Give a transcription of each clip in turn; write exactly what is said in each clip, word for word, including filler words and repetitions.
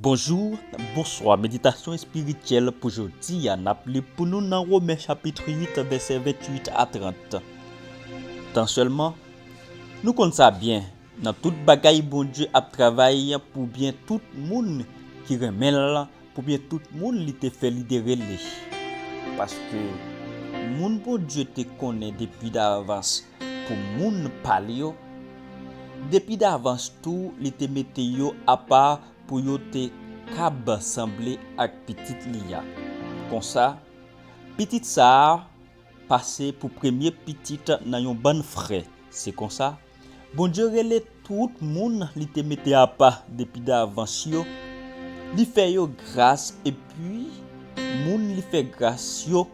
Bonjou, bonswa. Meditasyon espirityèl pou jodi a, n ap li pou nou nan Women chapit uit, vèsè venntuit a trant. Tan sèlman, nou konn sa byen, nan tout bagay Bondye ap travay pou byen tout moun ki renmen l, pou byen tout moun li te fè li te rele. Paske moun Bondye te konnen depi davans pou moun pa l yo, depi davans tou li te mete yo apa pou yo te kab sanble ak pitit li a. Konsa, pitit sa a pase pou premye pitit nan yon bann frè. Se konsa, Bondye rele tout moun li te mete apa depi davans yo. Li fè yo gras, epi moun li fè gras yo,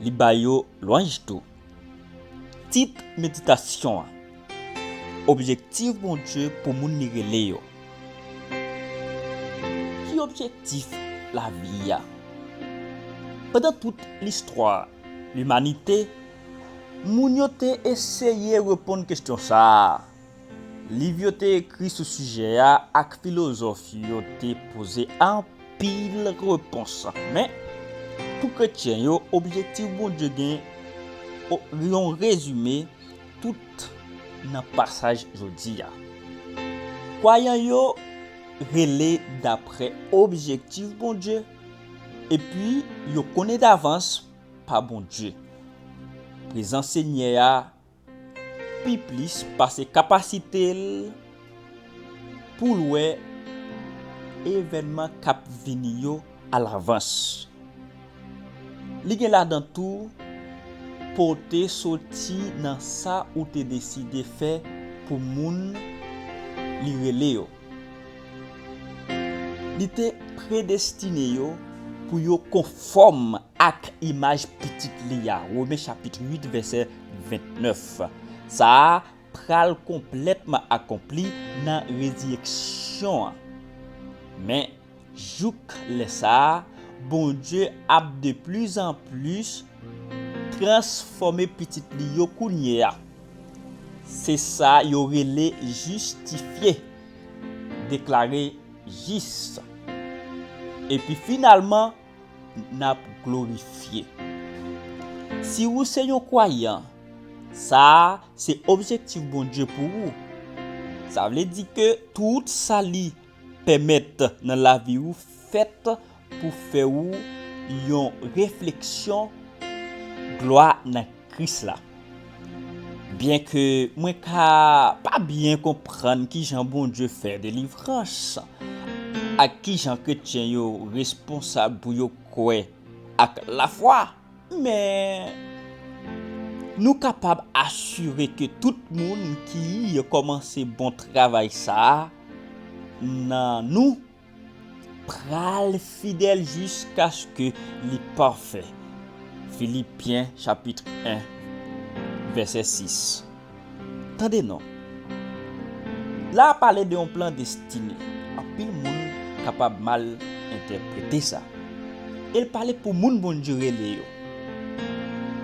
li ba yo lwanj tou. Tit meditasyon an: Objektif Bondye pou moun li rele yo. Ki objektif lavi a? Pandan tout listwa limanite, moun yo te eseye reponn kesyon sa a. Liv yo te ekri sou sijè a ak filozòf yo te poze anpil repons. Men, pou kretyen yo, objektif Bondye gen o-, yon rezime tout nan pasaj jodi a. Kwayan yo rele dapre objektif Bondye, epi yo konnen davans pa Bondye. Prezans Senyè a pi plis pase kapasite l pou l wè evènman k ap vini yo alavans. Li gen ladan tou pote soti nan sa ou te deside fè pou moun li rele yo. Li te predestine yo pou yo konfòm ak imaj Pitit li a, Women chapit uit, vèsè vennèf. Sa a pral konplètman akonpli nan rezirèksyon an. Men, jouk lè sa a, Bondye ap de pli zan pli transfòme pitit li yo kounye a. Se sa yo rele jistifye, deklare jis. Epi finalman, n ap glorifye. Si ou se yon kwayan, sa a se objektif Bondye pou ou. Sa vle di ke tout sa li pèmèt nan lavi ou fèt pou fè ou yon refleksyon glwa nan Kris la. Byenke mwen ka pa byen konprann kijan Bondye fè delivrans, ak kijan kretyen yo responsab pou yo kwè ak lafwa, men nou kapab asire ke tout moun ki kòmanse bon travay sa a nan nou pral fidèl jiskaske li pafè. Filipyen chapit en, vèsè sis. Tande non. La a pale de yon plan destine. Anpil moun kapab mal entèprete sa. E l pale pou moun Bondye rele yo.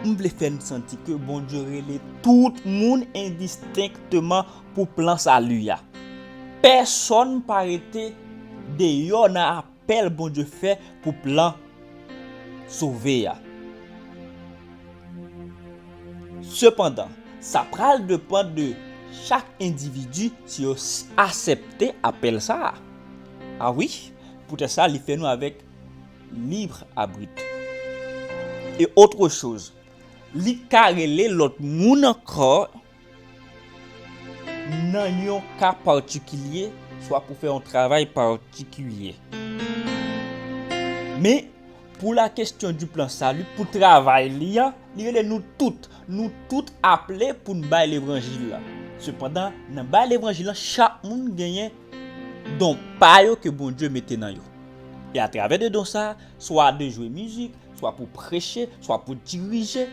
M vle fè n santi ke Bondye rele tout moun endistenkteman pou plan sali a. Pèsonn pa rete deyò nan apèl Bondye fè pou plan sove a. Sepandan, sa pral depann de chak endividi si yo s-, aksepte apèl sa a. A wi, poutèt sa, li fè nou avèk lib abit. E otre choz, li ka rele lòt moun ankò nan yon ka patikilye, swa pou fè yon travay patikilye. Men, pou la kesyon di plan sali, pou travay li a, li rele nou tout. Nou tout aple pou n bay levanjil la. Sepandan, nan bay levanjil la, chak moun genyen don pa yo ke Bondye mete nan yo. E atravè de don sa, swa de jwe mizik, swa pou preche, swa pou dirije,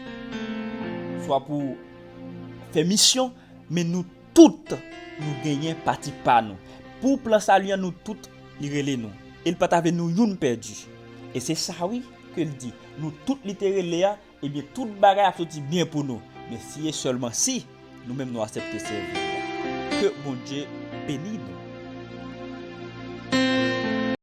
swa pou fè misyon, men nou tout, nou genyen pati pa nou. Pou plan sali an, nou tout, li rele nou. E l pa ta vle nou youn pèdi. E se sa, wi, ke l di. Nou tout, li te rele a, ebyen, tout bagay ap soti byen pou nou. Men si e sèlman si nou menm nou aksepte sèvi l. Ke Bondye beni nou.